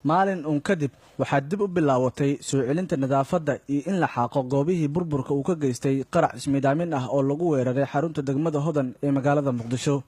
Maalin uun kadib waxaa dib u bilaawatay soo celinta nadaafadda iyo in la xaaqo goobihii burburka uu ka geystay qarax ismiidaamin ah oo lagu weeraray xarunta degmada Hodan ee magaalada Muqdisho.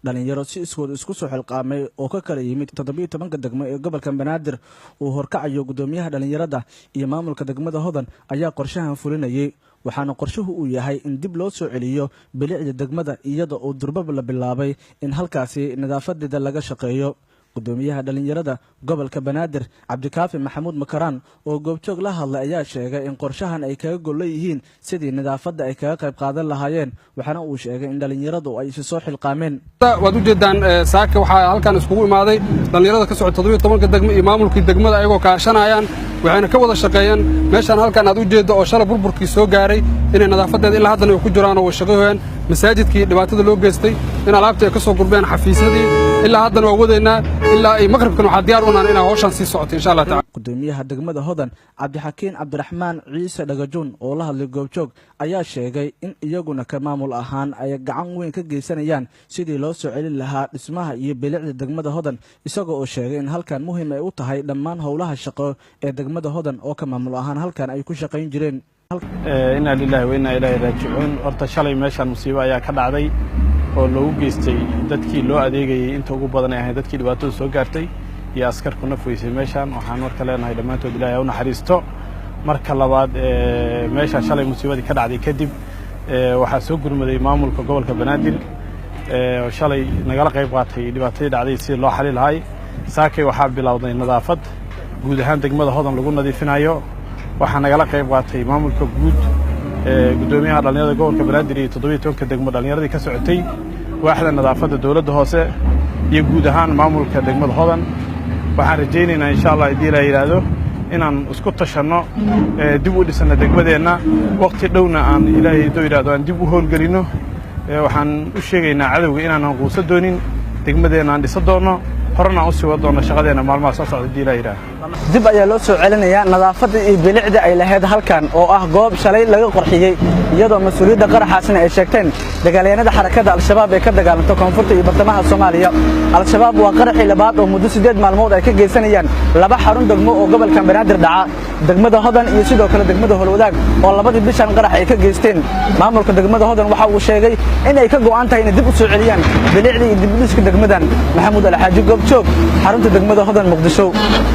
Dhalinyaro si iskood isku soo xilqaamay oo ka kala yimid 17-ka degmo ee gobolka Banaadir, uu horkacayo guddoomiyaha dhalinyarada iyo maamulka degmada Hodan, ayaa qorshahan fulinayay, waxaana qorshuhu uu yahay in dib loo soo celiyo bilicda degmada, iyada oo durbab la bilaabay in halkaasi nadaafadeeda laga shaqeeyo. Gudoomiyaha dhalinyarada gobolka Banaadir, Cabdikaafi Maxamuud Makaraan, oo Goobjoog la hadlay, ayaa sheegay in qorshahan ay kaga gollo yihiin sidii nadaafadda ay kaga qayb qaadan lahaayeen, waxaana uu sheegay in dhalinyaradu ay isu soo xilqaameen. Waad ujeeddaan, saaka waxaa halkan iskugu imaaday dhallinyarada ka socota 17-ka degmo iyo maamulkii degmada, ayagoo kaashanayaan. Waxayna ka wada shaqeeyeen meeshaan halkan aad u jeeddo oo shalay burburkii soo gaaray inay nadaafadeeda ilaa haddana ay ku jiraan oo way shaqayhayaan. Masaajidkii dhibaatada loo geystay in alaabtii ay ka soo gurbeen, xafiisyadii ilaa haddana waa wadaynaa. Ilaa ay maqribkan waxaa diyaar u nahan inaa hawshaan sii socoto, insha Allah tacala. Gudoomiyaha degmada Hodan, Cabdixakiin Cabdiraxmaan Ciise Dhagajuun, oo la hadlay Goobjoog, ayaa sheegay in iyaguna ka maamul ahaan ay gacan weyn ka geysanayaan sidii loo soo celin lahaa dhismaha iyo bilicda degmada Hodan, isagoo oo sheegay in halkan muhiim ay u tahay dhammaan howlaha shaqo ee degmada Hodan oo ka maamul ahaan halkan ay ku shaqayn jireen. Inaa lilahi wa innaa ilaahi raajicuun. Horta shalay meeshaan musiibo ayaa ka dhacday oo loogu geystay dadkii loo adeegayey, inta ugu badan ay ahayd dadkii dhibaatada soo gaartay iyo askarku naf weysay meeshaan. Waxaan marka leenahay dhammaantood Ilahay ha u naxariisto. Marka labaad, meeshaan shalay musiibadii ka dhacday kadib waxaa soo gurmaday maamulka gobolka Banaadir oo shalay nagala qayb qaatay dhibaatadii dhacday sidii loo xali lahay. Saakay waxaa bilowday nadaafad guud ahaan degmada Hodan lagu nadiifinayo. Waxaa nagala qayb qaatay maamulka guud, guddoomiyaha dhallinyarada gobolka Banaadir iyo 17-ka degmo dhallinyaradii ka socotay, waaxda nadaafadda dowladda hoose iyo guud ahaan maamulka degmada Hodan. Waxaan rajaynaynaa, insha Allah, haddii la yidhaahdo, inaan isku tashanno, dib u dhisanno degmadeenna, waqti dhowna aan, Ilaahay hadduu yidhahdo, aan dib u howlgelinno. Waxaan u sheegaynaa cadowga inaanan quusa doonin, degmadeenna aan dhisa doonno, horena aan u sii wad doonno shaqadeenna maalmaha soo socda, haddii la yidhahdo. Dib ayaa loo soo celinayaa nadaafadda iyo bilicda ay lahayd halkan oo ah goob shalay laga qorxiyey, iyadoo mas-uuliyadda qaraxaasna ay sheegteen dagaalyahanada xarakada Al-Shabaab ee ka dagaalanta koonfurta iyo bartamaha Soomaaliya. Al-Shabaab waa qaraxii labaad oo muddo 8 maalmood ay ka geysanayaan laba xarun degmo oo gobolkan Banaadir dhaca, degmada Hodan iyo sidoo kale degmada Holwadaag, oo labadii bishan qarax ay ka geysteen. Maamulka degmada Hodan waxa uu sheegay in ay ka go'an tahay inay dib u soo celiyaan bilicda iyo dib u dhiska degmadan. Maxamuud Alxaaji, Goobjoog, xarunta degmada Hodan, Muqdisho.